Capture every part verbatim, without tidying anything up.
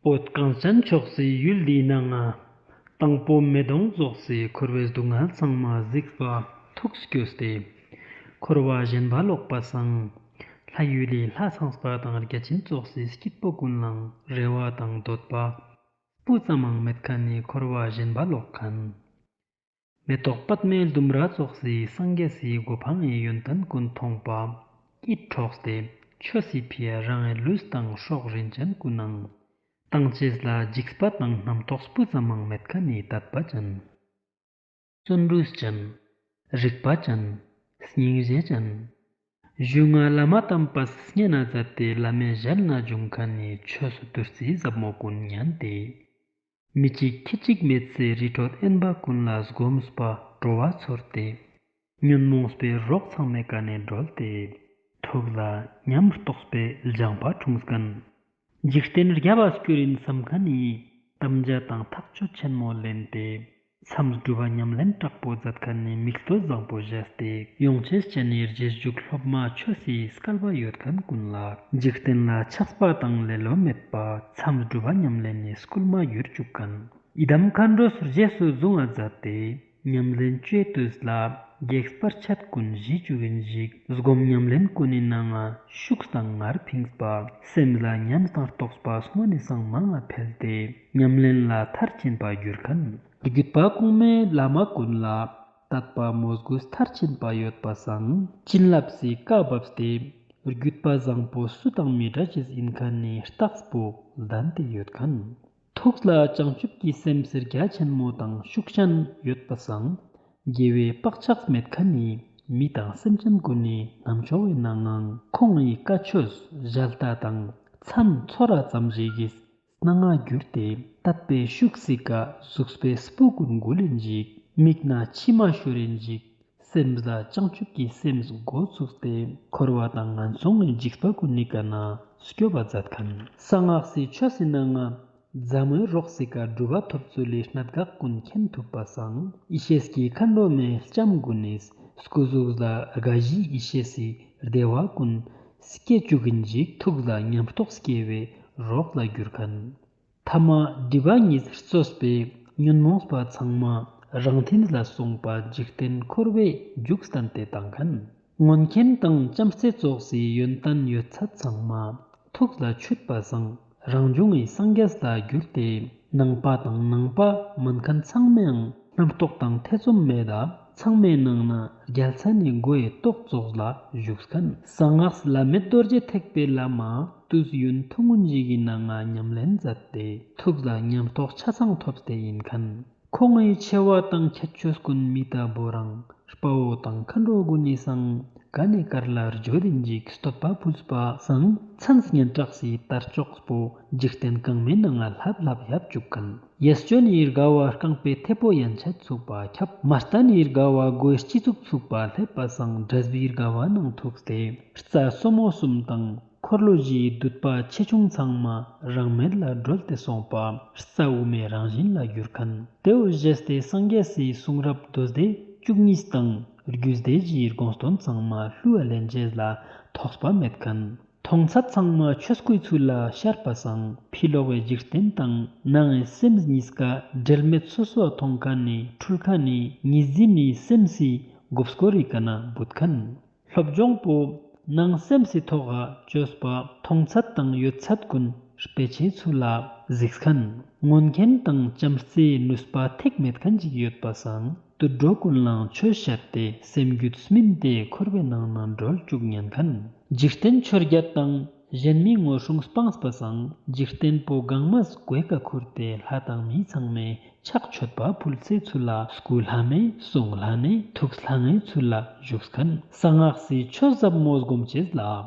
བོད་གངས་ཅན་ཕྱོགས་སི་ཡུལ་འདིའི་ནང་ང་། དང་པོ་མེ་དོང་རྫོགས་སི་འཁོར་བའི་སྡུག་བསྔལ་ཚང་མ་གཟིགས་པ་ཐུགས་སྐྱོ་སྟེ། འཁོར་བ་ཞེན་པ་ལོག་པ་སང་། ལྷ་ཡུལ་ལི་ལྷ་ཚངས་པ་དང་བརྒྱ་བྱིན་ཙོགས་སི་སྐྱིད་པོ་ཀུན་ལའང་རེ་བ་དང་འདོད་པ་སྤུ་ཙམ་མང་མེད་ཁན་ནི་འཁོར་བ་ཞེན་པ་ལོག་ཁན། མེ་ཏོག་པདྨའི་ལྡུམ་ར་ཙོགས་སི་སངས་རྒྱས་སི་གོ་འཕང་ངི་ཡོན་ཏན་ཀུན་མཐོང་པ་ཡིད་འཕྲོགས་ཏེ་ཆོས་སི་ཕིའ་རང་ངི་ལུས་དང་སྲོག་རིན་ཅན་ཀུན་ནང་ཏང་ཅེས་ལ་འཇིགས་པ་དང་རྣམ་རྟོག་སྤུ་ཙམ་མང་མེད་ཁན་ནི་དད་པ་ཅན། བརྩོན་འགྲུས་ཅན། རིག་པ་ཅན། སྙིང་རྗེ་ཅན། གཞུང་ང་བླ་མ་དམ་པས་བསྙེན་ན་མཛད་དེ་བླ་མའི་ཞལ་ནེ་བྱུང་ཁན་ནི་ཆོས་སུ་བདུད་རྩི་ཟབ་མོ་ཀུན་ཉན་ཏེ། མི་གཅིག་ཁྱི་གཅིག་མེད་སའི་རི་ཁྲོད་དབེན་པ་ཀུན་ལ་སྒོམས་པ་སྤྲོ་བ་ཚོར་ཏེ། ཉོན་མོངས་པའི་རོགས་ཚང་མའི་ཀ་ནེ་སྒྲོལ་ཏེ། ཐུགས་ལ་ཉམས་རྟོགས་པའི་སྦྱངས་པ་འཁྲུངས་ཁན། འཇིག་རྟེན་རྒྱལ་བ་སྐྱོར་ཨིན་སམ་ཁན་ནི་དམ་བཅའ་དང་ཐག་ཆོད་ཆེན་མོ་ལེན་ཏེ། མཚམས་སྒྲུབ་པ་ཉམས་ལེན་དྲག་པོ་མཛད་ཁན་ནི་མིག་ལྟོས་བཟང་པོ་བཞག་སྟེ། ཡོངས་ཆེན་སྤྱན་ནི་རྗེས་འཇུག་སློབ་མ་ཆོས་སི་སྐལ་བ་ཡོད་ཁན་ཀུན་ལ་འཇིག་རྟེན་ལ་ཆགས་པ་དང་ལེ་ལོ་མེད་པ་མཚམས་སྒྲུབ་པ་ཉམས་ལེན་ནི་སྐུལ་མ་གྱུར་ཅུག་ཁན། ཡི་དམ་མཁའ་འགྲོ་སུ་རྗེས་སུ་བཟུང་བ་མཛད་དེ། ཉམས་ལེན་ཅོས་ཏུས་ལ་གེགས་བར་ཆད་ཀུན་ཞི་ཅུག་ཨིན་ཞིག་སྒོམ་ཉམས་ལེན་ཀུན་ནི་ནང་ང་ཤུགས་དང་ངར་ཕིངས་པ་སེམས་ལ་ཉམས་དང་རྟོགས་པ་སྔོན་ནི་སང་མང་ང་འཕེལ་ཏེ་ཉམས་ལེན་ལ་མཐར་ཕྱིན་པ་གྱུར་ཁན། བརྒྱུད་པ་གོང་མའི་བླ་མ་ཀུན་ལ་དད་པ་མོས་གུས་མཐར་ཕྱིན་པ་ཡོད་པ་སང་བྱིན་རླབས་སི་བཀའ་བབས་ཏེ་བརྒྱུད་པ་བཟང་པོ་སུ་དང་མི་འདྲ་ཅེས་ཨིན་ཁན་ནི་རྟགས་པོ་ལྡན་ཏེ་ཡོད་ཁན། ཐུགས་ལ་བྱང་ཆུབ་ཀྱི་སེམས་རྒྱ་ཆེན་མོ་དང་ཤུགས་ཅན་ཡོད་པ་སང་དགེ་བའི་བག་ཆགས་མེད་ཁན་ནི་མི་དང་སེམས་ཅན་ཀུན་ནི་རྣམ་ཅོག་པའི་ནང་ངང་ཁོང་ངི་བཀའ་ཆོས་ཞལ་ཏ་དང་མཚན་ཚོར་བ་ཙམ་ཞིག་གི་སྣང་ང་གྱུར་ཏེ་དད་པའི་ཤུགས་སི་ཀ་གཟུགས་པོའི་སྤུ་ཀུན་འགུལ་ཨིན་ཞིག་མིག་ནེ་མཆི་མ་ཤོར་ཨིན་ཞིག་སེམས་ལ་བྱང་ཆུབ་ཀྱི་སེམས་འགོ་ཚུགས་ཏེ་འཁོར་བ་དང་ངན་སོང་ངི་འཇིགས་པ་ཀུན་ནི་ཀ་ནེ་སྐྱོབ་པ་མཛད་ཁན། གསང་སྔགས་སི་ཆོས་སི་ནང་ང་ཛ་མོའི་རོགས་སི་ཀ་སྒྲུབ་པ་ཐོབ་ཚུལ་ལི་གནད་འགག་ཀུན་མཁྱེན་ཐུབ་པ་སང་ཡེ་ཤེས་ཀྱི་མཁའ་འགྲོ་མའི་ལྕམ་ཀུན་ནི་སྐུ་གཟུགས་ལ་དགའ་བཞིའི་ཡེ་ཤེས་སི་བདེ་བ་ཀུན་སྐྱེ་ཅུག་ཨིན་ཞིག་ཐུགས་ལ་ཉམས་རྟོགས་སྐྱེ་བའི་རོགས་ལ་གྱུར་ཁན། ཐ་མ་སྒྲིབ་པ་གཉིས་རྩོད་པའི་ཉོན་མོངས་པ་ཚང་མ་རང་མཐིལ་ལ་སོང་པ་འཇིག་རྟེན་འཁོར་བའི་རྒྱུགས་བསྟན་ཏེ་ཏང་ཁན། མངོན་མཁྱེན་དང་བྱམས་བརྩེ་ཙོགས་སི་ཡོན་ཏན་ཡོད་ཚད་ཚང་མ་ཐུགས་ལ་ཆུད་པ་སང་རང་བྱུང་ངི་སངས་རྒྱས་ལ་གྱུར་ཏེ་ནང་པ་དང་ནང་པ་མན་ཁན་ཚང་མའང་རྣམ་རྟོག་དང་ཐེ་ཚོམ་མེད་ད་ཚང་མའི་ནང་ནེ་རྒྱལ་མཚན་ནི་མགོའི་ཏོག་ཙོགས་ལ་བཞུགས་ཁན། གསང་སྔགས་བླ་མེད་རྡོ་རྗེ་ཐེག་པའི་བླ་མ་དུས་ཡུན་ཐུང་ངུན་ཞིག་གི་ནང་ང་ཉམས་ལེན་མཛད་དེ་ཐུགས་ལ་ཉམས་རྟོགས་ཆ་ཚང་ཐོབ་སྟེ་ཨིན་ཁན། ཁོང་ངི་ཆེ་བ་དང་ཁྱད་ཆོས་ཀུན་མི་ལྟ་བུ་རང་དཔའ་བོ་དང་མཁའ་འགྲོ་ཀུན་ནི་སང་ཀ་ནེ་ཀར་ལ་བརྗོད་ཨིན་ཞིག་བསྟོད་པ་ཕུལ་པ་སང་མཚན་སྙན་གྲགས་སི་དར་ལྕོག་པོ་འཇིག་རྟེན་གང་མའི་ནང་ང་ལྷབ་ལྷབ་ཡབ་ཅུག་ཁན། ཡེ་སྤྱོད་ནི་དགའ་བ་རྐང་པའི་ཐེ་པོ་ཡན་ཆད་ཚུགས་པ་ཁྱབ། མ་ལྟ་ནི་དགའ་བ་སྒོའི་སྤྱི་གཙུག་ཚུགས་པ་ལྷེབ་པ་སང་འབྲས་བུའི་དགའ་བ་ནང་ཐུགས་ཏེ་རྩ་སོ་མོ་གསུམ་དང་འཁོར་ལོ་བཞིའི་སྡུད་པ་ཆེ་ཆུང་ཚང་མ་རང་མེད་ལ་གྲོལ་ཏེ་སོང་པ་རྩ་དབུ་མའི་རང་བཞིན་ལ་གྱུར་ཁན། ཏེའོ་བཞེས་ཏེ་སངས་རྒྱས་སི་གསུང་རབ་མདོ་སྡེ་བཅུ་གཉིས་དང་རྒྱུད་སྡེ་བཞིའི་དགོངས་དོན་ཚང་མ་བསླུ་བ་ལེན་ཅེས་ལ་ཐོགས་པ་མེད་ཁན། མཐོང་ཚད་ཚང་མ་ཆོས་སྐུའི་ཚུལ་ལ་ཤར་པ་སང་ཕི་ལོགས་པའི་འཇིག་རྟེན་དང་ནང་ངི་སེམས་གཉིས་ཀ་འབྲལ་མེད་སོ་སོ་མཐོང་ཁན་ནི་འཁྲུལ་ཁན་ནི་གཉིས་འཛིན་ནི་སེམས་སི་མགོ་སྐོར་རི་ཀ་ནེ་བུད་ཁན། སློབ་སྦྱོང་པོ་ནང་སེམས་སི་ཐོག་ག་བཅོས་པ་མཐོང་ཚད་དང་ཡོད་ཚད་ཀུན་སྤེ་ཆའི་ཚུལ་ལ་གཟིགས་ཁན། མངོན་མཁྱེན་དང་བྱམས་བརྩེའི་ནུས་པ་ཐེག་མེད་ཁན་ཅིག་ཡོད་པ་སང་དུད་འགྲོ་ཀུན་ལའང་ཆོས་བཤད་དེ་སེམས་རྒྱུད་སྨིན་ཏེ་འཁོར་བའི་ནང་ནེ་སྒྲོལ་ཅུག་ཉན་ཁན། འཇིག་རྟེན་ཆོས་བརྒྱད་དང་གཞན་མིའི་ངོ་སྲུང་སྤངས་པ་སང་འཇིག་རྟེན་པོ་གང་མའི་གོས་ཀ་ཁུར་ཏེ་ལྷ་དང་མི་ཚང་མའི་ཕྱག་མཆོད་པ་ཕུལ་སའི་ཚུལ་ལ་སྐུ་ལྷ་མེ་གསུང་ལྷ་མེ་ཐུགས་ལྷ་མེའི་ཚུལ་ལ་བཞུགས་ཁན། གསང་སྔགས་སི་ཆོས་ཟབ་མོ་སྒོམ་ཅེས་ལ་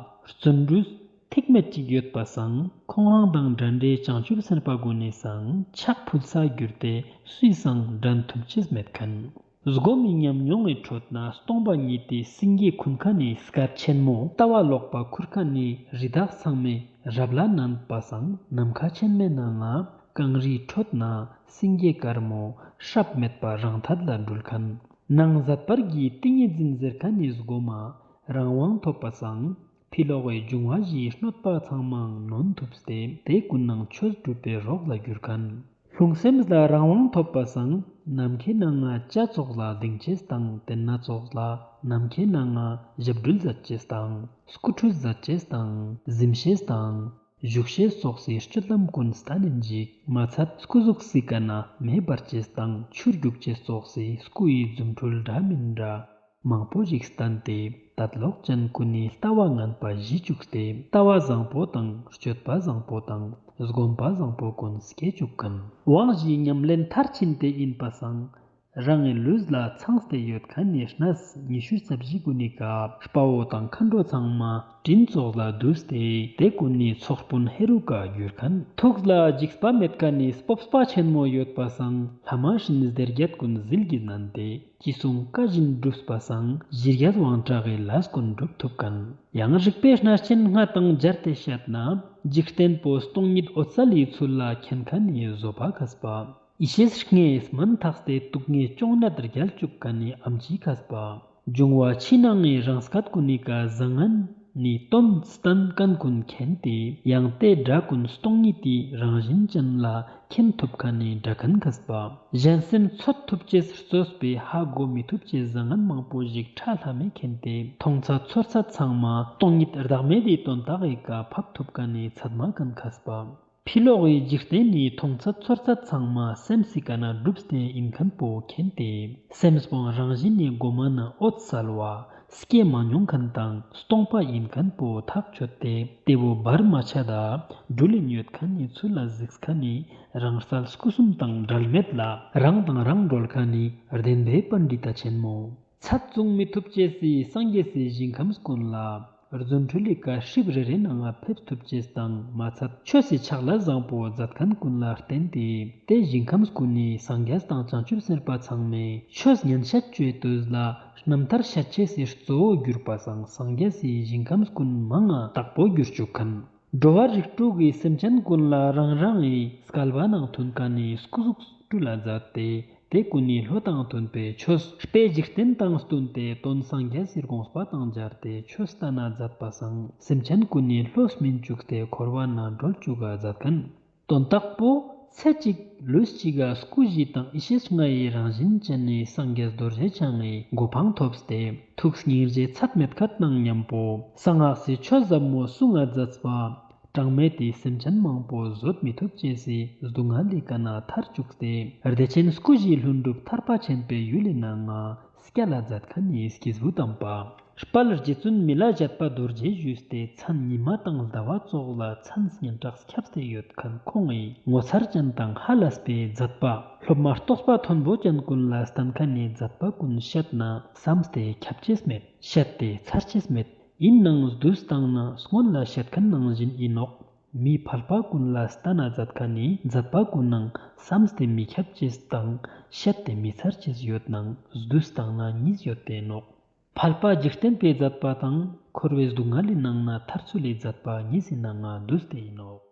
བརྩོན་འགྲུས་ཐེག་མེད་ཅིག་ཡོད་པ་སང་ཁོང་རང་དང་འདྲ་འདྲའི་བྱང་ཆུབ་སེམས་དཔའ་ཀུན་ནི་སང་ཕྱག་ཕུལ་ས་གྱུར་ཏེ་སུའི་སང་འགྲན་ཐུབ་ཅེས་མེད་ཁན། སྒོམ་མི་ཉམས་མྱོང་ངི་ཁྲོད་ནེ་སྟོང་པ་ཉིད་དེ་སེང་གེ་ཁུན་ཁན་ནི་སྐད་ཆེན་མོ་ལྟ་བ་ལོག་པ་ཁུར་ཁན་ནི་རི་དྭགས་ཚང་མའི་རབ་ལ་ནན་པ་སང་ནམ་མཁའ་ཆེན་མོའི་ནང་ང་གངས་རིའི་ཁྲོད་ནེ་སེང་གེ་དཀར་མོ་སྲབ་མེད་པ་རང་ཐད་ལ་འགྲུལ་ཁན། ནང་ཟད་པར་གྱི་ཏིང་ངེ་འཛིན་ཟེར་ཁན་ནི་སྒོམ་མ་རང་དབང་ཐོབ་པ་སང་། ཕི་ལོགས་སི་འབྱུང་བ་བཞིའི་གནོད་པ་ཚང་མའང་ནོན་ཐུབ་སྟེ་དེ་ཀུན་ནང་ཆོས་སྒྲུབ་པའི་རོགས་ལ་གྱུར་མཁན། ལྷུང་སེམས་ལ་རང་དབང་ཐོབ་པ་སང་ནམ་མཁའི་ནང་ང་བྱ་ཙོགས་ལ་གདེང་ཅེས་དང་དེ་ན་ཙོགས་ལ་ནམ་མཁའི་ནང་ང་ཞབས་དྲུལ་མཛད་ཅེས་དང་སྐུ་ཁྲུས་མཛད་ཅེས་དང་གཟིམ་ཤེས་དང་བཞུགས་ཤེས་ཙོགས་སི་སྤྱོད་ལམ་ཀུན་སྟན་ནིན་ཞིག་མ་ཚད་སྐུ་གཟུགས་སི་ཀ་ན་མེ་འབར་ཅེས་དང་ཆུར་རྒྱུག་ཅེས་ཙོགས་སི་སྐུ་ཡི་རྫུ་འཕྲུལ་འདྲ་མིན་འདྲ་མང་པོ་ཞིག་བསྟན་ཏེ་དད་ལོག་ཅན་ཀུན་ནི་ལྟ་བ་ངན་པ་ཞི་བཅུག་སྟེ་ལྟ་བ་བཟང་པོ་དང་སྤྱོད་པ་བཟང་པོ་དང་སྒོམ་པ་བཟང་པོ་ཀུན་སྐྱེ་བཅུག་མཁན། དབང་བཞིའི་ཉམས་ལེན་མཐར་ཕྱིན་ཏེ་ཡིན་པ་སང་རང་ངི་ལུས་ལ་ཚང་སྟེ་ཡོད་མཁན་ནི་གནས་ཉི་ཤུ་རྩ་བཞི་ཀུན་ནི་ཀ་དཔའ་བོ་དང་མཁའ་འགྲོ་ཚང་མ་སྤྲིན་ཙོགས་ལ་བསྡུས་ཏེ་དེ་ཀུན་ནི་ཚོགས་དཔོན་ཧེ་རུ་ཀ་གྱུར་མཁན། ཐུགས་ལ་འཇིགས་པ་མེད་མཁན་ནི་སྤོབས་པ་ཆེན་མོ་ཡོད་པ་སང་ལྷ་མ་སྲིན་སྡེ་བརྒྱད་ཀུན་ཟིལ་གྱིས་མནན་ཏེ་ཅི་གསུང་བཀའ་བཞིན་བསྒྲུབས་པ་སང་གཞི་རྒྱས་དབང་དྲག་གི་ལས་ཀུན་སྒྲུབ་ཐུབ་མཁན། ཡང་རིག་པའི་གནས་ཆེན་ལྔ་དང་སྦྱར་ཏེ་བཤད་ན་འཇིག་རྟེན་པོ་སྟོང་ཉིད་འོད་གསལ་ལི་ཚུལ་ལ་མཁྱེན་མཁན་ནི་བཟོད་པ་མཁས་པ། ཡེ་ཤེས་ལྔའི་སྨན་ཐགས་ཏེ་དུག་ལྔའི་གཅོང་ནད་རྒྱལ་བཅུག་མཁན་ནི་ཨམ་ཆི་མཁས་པ། འབྱུང་བ་ཕྱི་ནང་ངི་རང་སྐད་ཀུན་ནི་ཀ་བཟང་ངན་ནི་དོན་བསྟན་མཁན་ཀུན་མཁྱེན་ཏེ་ཡང་ཏེ་སྒྲ་ཀུན་སྟོང་ཉིད་དི་རང་བཞིན་ཅན་ལ་མཁྱེན་ཐུབ་མཁན་ནི་སྒྲ་མཁན་མཁས་པ། གཞན་སེམས་འཚོལ་ཐུབ་ཅེས་རྩོད་པའི་ཧ་གོ་མི་ཐུབ་ཅེས་བཟང་ངན་མང་པོ་ཞིག་ཁྲ་ལྷམ་མེ་མཁྱེན་ཏེ་མཐོང་ཚད་ཚོར་ཚད་ཚང་མ་སྟོང་ཉིད་བདག་མེད་དི་དོན་དག་གི་ཀ་ཕབ་ཐུབ་མཁན་ནི་ཚད་མ་མཁན་མཁས་པ། ཕི་ལོགས་སི་འཇིག་རྟེན་ནི་མཐོང་ཚད་ཚོར་ཚད་ཚང་མ་སེམས་སི་ཀ་ན་གྲུབ་སྟེ་ཡིན་མཁན་པོ་མཁྱེན་ཏེ་སེམས་པོ་རང་བཞིན་ནི་གོ་མ་ན་འོད་གསལ་བ་སྐྱེ་མ་མྱོང་མཁན་དང་སྟོང་པ་ཡིན་མཁན་པོ་ཐག་ཆོད་དེ་དེ་བོ་བར་མ་ཆད་ད་གྲུལ་ཡིན་ཡོད་མཁན་ནི་ཚུལ་ལ་གཟིགས་མཁན་ནི་རང་རྩལ་སྐུ་གསུམ་དང་འབྲལ་མེད་ལ་རང་དང་རང་གྲོལ་མཁན་ནི་བདེན་པའི་པཎྜི་ཏ་ཆེན་མོ། ཚད་བཟུང་མི་ཐུབ་ཅེས་སི་སངས་རྒྱས་སི་ཞིང་ཁམས་ཀུན་ལ་རྫུ་འཕྲུལ་ལི་ཀ་ཧྲིབ་རེ་རེ་ནང་ང་ཕེབས་ཐུབ་ཅེས་དང་མ་ཚད་ཆོས་སི་ཕྱག་ལས་བཟང་པོ་མཛད་མཁན་ཀུན་ལ་བརྟེན་ཏེ་དེ་ཞིང་ཁམས་ཀུན་ནི་སངས་རྒྱས་དང་བྱང་ཆུབ་སེམས་དཔའ་ཚང་མས་ཆོས་ཉན་བཤད་ཅོའི་དུས་ལ་རྣམ་ཐར་བཤད་ཅེས་སི་གཙོ་བོ་གྱུར་པ་སང་སངས་རྒྱས་སི་ཞིང་ཁམས་ཀུན་མང་ང་དག་པོ་གྱུར་བཅུག་མཁན། འགྲོ་བ་རིགས་དྲུག་གི་སེམས་ཅན་ཀུན་ལ་རང་རང་ངི་སྐལ་བ་ནང་མཐུན་མཁན་ནི་སྐུ་གཟུགས་སྤྲུལ་ལ་མཛད་དེ་དེ་ཀུན་ནི་བློ་དང་མཐུན་པའི་ཆོས་དཔེ་འཇིག་རྟེན་དང་བསྟུན་ཏེ་དོན་སངས་རྒྱས་སི་དགོངས་པ་དང་སྦྱར་ཏེ་ཆོས་བསྟན་ན་མཛད་པ་སང་སེམས་ཅན་ཀུན་ནི་བློ་སྨིན་བཅུག་སྟེ་འཁོར་བ་ན་གྲོལ་བཅུག་ག་མཛད་མཁན། དོན་དག་པོ་ཚེ་གཅིག་ལུས་གཅིག་ག་སྐུ་བཞི་དང་ཡེ་ཤེས་ལྔ་ཡི་རང་བཞིན་ཅན་ནི་སངས་རྒྱས་རྡོ་རྗེ་འཆང་ངི་གོ་འཕང་ཐོབ་སྟེ་ཐུགས་སྙིང་རྗེ་ཚད་མེད་མཁན་ནང་མཉམ་པོ་གསང་སྔགས་སི་ཆོས་ཟབ་མོ་གསུང་ང་མཛད་པ། གྲངས་མེད་དི་སེམས་ཅན་མང་པོ་བཟོད་མི་ཐུབ་ཅེས་སི་སྡུག་བསྔལ་ལི་ཀ་ན་ཐར་བཅུག་སྟེ་བདེ་ཆེན་སྐུ་བཞིའི་ལྷུན་གྲུབ་ཐར་པ་ཆེན་པོའི་ཡུལ་ལི་ནང་ང་སྐྱལ་ལ་མཛད་མཁན་ནི་སྐྱེས་བུ་དམ་པ། དཔལ་རྗེ་བཙུན་མི་ལ་བཞད་པ་རྡོ་རྗེ་ཞུས་ཏེ་མཚན་ཉི་མ་དང་ཟླ་བ་ཙོགས་ལ་མཚན་སྙན་གྲགས་ཁྱབ་སྟེ་ཡོད་མཁན་ཁོང་ངི་ངོ་མཚར་ཅན་དང་ཧ་ལས་པའི་མཛད་པ་སློབ་མ་རྟོགས་པ་མཐོན་པོ་ཅན་ཀུན་ལ་བསྟན་མཁན་ནི་མཛད་པ་ཀུན་བཤད་ན་བསམས་ཏེ་ཁྱབ་ཅེས་མེད། བཤད་དེ་ཚར་ཅེས་མེད། ཡིན་ནང་བསྡུས་བཏང་ན་སྔོན་ལ་བཤད་མཁན་ནང་བཞིན་ཡིན་ནོག། མི་ཕལ་པ་ཀུན་ལ་བསྟན་ན་མཛད་མཁན་ནི་མཛད་པ་ཀུན་ནང་བསམས་ཏེ་མི་ཁྱབ་ཅེས་དང་བཤད་དེ་མི་ཚར་ཅེས་ཡོད་ནང་བསྡུས་བཏང་ན་གཉིས་ཡོད་དེ་ནོག། ཕལ་པ་འཇིག་རྟེན་པའི་མཛད་པ་དང་འཁོར་བའི་སྡུག་བསྔལ་ལི་ནང་ན་ཐར་ཚུལ་ལི་མཛད་པ་གཉིས་སི་ནང་ང་བསྡུས་ཏེ་ཡིན་ནོག།